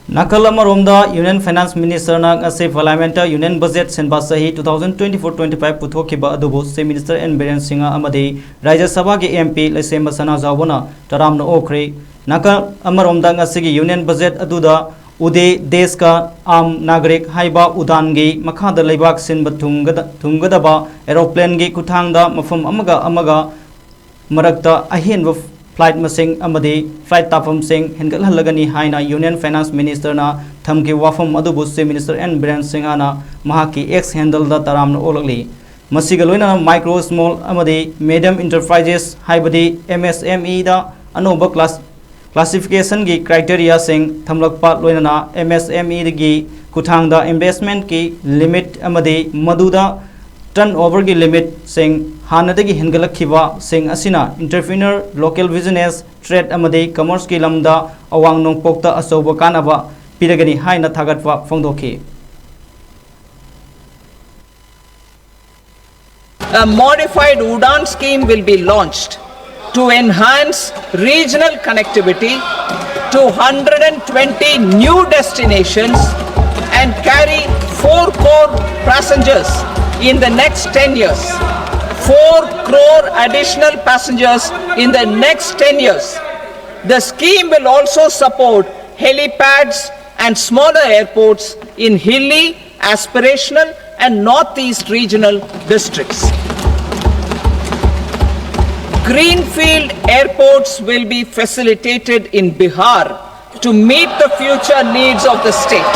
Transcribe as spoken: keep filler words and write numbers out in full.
ꯅꯥꯀꯜ ꯑꯃꯔꯣꯝꯗ, Union Finance Ministerꯅ ꯉꯁꯤ Parliamentꯇ Union Budget ꯁꯤꯟꯕ ꯆꯍꯤ two thousand twenty-four twenty-five ꯄꯨꯊꯣꯛꯈꯤꯕ ꯑꯗꯨꯕꯨ Chief Minister N Biren Singh ꯑꯃꯗꯤ ꯔꯥꯖ꯭ꯌ ꯁꯚꯥꯒꯤ MP ꯂꯩꯁꯦꯝꯕ ꯁꯅꯥꯖꯥꯎꯕꯅ ꯇꯔꯥꯝꯅ ꯑꯣꯛꯈ꯭ꯔꯦ꯫ ꯅꯥꯀꯜ ꯑꯃꯔꯣꯝꯗ, ꯉꯁꯤꯒꯤ Union Budget ꯑꯗꯨꯗ Uday Desh Ka Aam Nagarik ꯍꯥꯏꯕ ꯎꯗꯥꯟꯒꯤ ꯃꯈꯥꯗ ꯂꯩꯕꯥꯛ ꯁꯤꯟꯕ ꯊꯨꯡꯒꯗ-, ꯊꯨꯡꯒꯗꯕ aeroplaneꯒꯤ ꯈꯨꯠꯊꯥꯡꯗ ꯃꯐꯝ ꯑꯃꯒ ꯑꯃꯒ ꯃꯔꯛꯇ ꯑꯍꯦꯟꯕ flight ꯃꯁꯤꯡ ꯑꯃꯗꯤ flight ꯇꯥꯐꯝꯁꯤꯡ ꯍꯦꯟꯒꯠꯍꯜꯂꯒꯅꯤ ꯍꯥꯏꯅ Union Finance Ministerꯅ ꯊꯝꯈꯤꯕ ꯋꯥꯐꯝ ꯑꯗꯨꯕꯨ Chief Minister N Biren Singhꯅ ꯃꯍꯥꯛꯀꯤ X handleꯗ ꯇꯔꯥꯝꯅ ꯑꯣꯛꯂꯛꯂꯤ꯫ ꯃꯁꯤꯒ ꯂꯣꯏꯅꯅ micro, small ꯑꯃꯗꯤ medium enterprises ꯍꯥꯏꯕꯗꯤ MSMEꯗ ꯑꯅꯧꯕ class, classificationꯒꯤ criteriaꯁꯤꯡ ꯊꯝꯂꯛꯄ ꯂꯣꯏꯅꯅ MSMEꯒꯤ ꯈꯨꯠꯊꯥꯡꯗ investmentꯀꯤ limit ꯑꯃꯗꯤ ꯃꯗꯨꯗ turnoverꯒꯤ limitꯁꯤꯡ ꯍꯥꯟꯅꯗꯒꯤ ꯍꯦꯟꯒꯠꯂꯛꯈꯤꯕꯁꯤꯡ ꯑꯁꯤꯅ entrepreneur, local business, trade ꯑꯃꯗꯤ commerceꯀꯤ ꯂꯝꯗ ꯑꯋꯥꯡ ꯅꯣꯡꯄꯣꯛꯇ ꯑꯆꯧꯕ ꯀꯥꯟꯅꯕ ꯄꯤꯔꯒꯅꯤ ꯍꯥꯏꯅ ꯊꯥꯒꯠꯄ ꯐꯣꯡꯗꯣꯛꯈꯤ꯫ A modified UDAN scheme will be launched to enhance regional connectivity to one hundred twenty new destinations and carry four crore passengers in the next ten years. Four crore additional passengers in the next ten years. The scheme will also support helipads and smaller airports in hilly, aspirational, and northeast regional districts. Greenfield airports will be facilitated in Bihar to meet the future needs of the state.